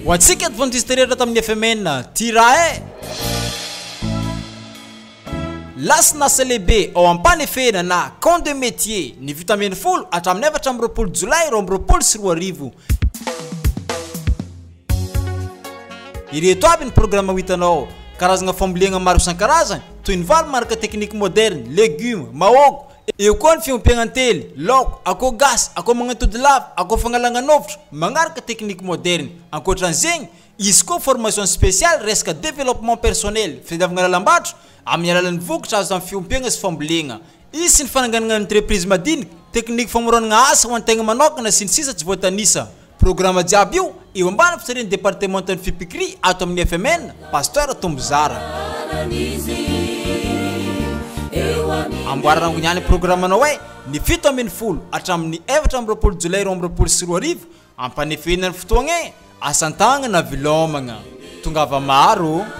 Ho antsika Advantista rehetra tamin'ny FMN, tia raha eh! Lasin'asa lehibe ao Ampanefena na Camp de Métier ny 17 hatramin'ny 24 jolay 2022. Ireto avy ny programa ho hitanao, karazagna fambolena maro isan-karazany toy ny vary marika technique moderne, legioma, mahôgo, eo koa ny fiompiagna antely, laoko, akoho gasy, akoho magnatody lava, akoho fangalagna nofotro, magnaraka technique moderne. Ankoatran'izegny, hisy koa formation spéciale resaka développement personnel, fitadiavagna lalam-barotra amin'ny alalan'ny vokatra azo tamin'ny fiompiagna sy fambolena. Hisy ny fananganagna entreprise madinika, teknika famoronagna asa ho an'ny tegna manokana sy ny sisa tsy voatanisa. Programa jiaby io eo ambany fitarihan'ny departemantan'ny Fipikri ato amin'ny FMN, Pasteur Tombozara. Amboarana ho ihany programanao e! Ny 17 hatramin'ny 24 jolay 2022, ampanefena ny fotoagna e! Asan-tagnana vilomagna. Tongava maro ô!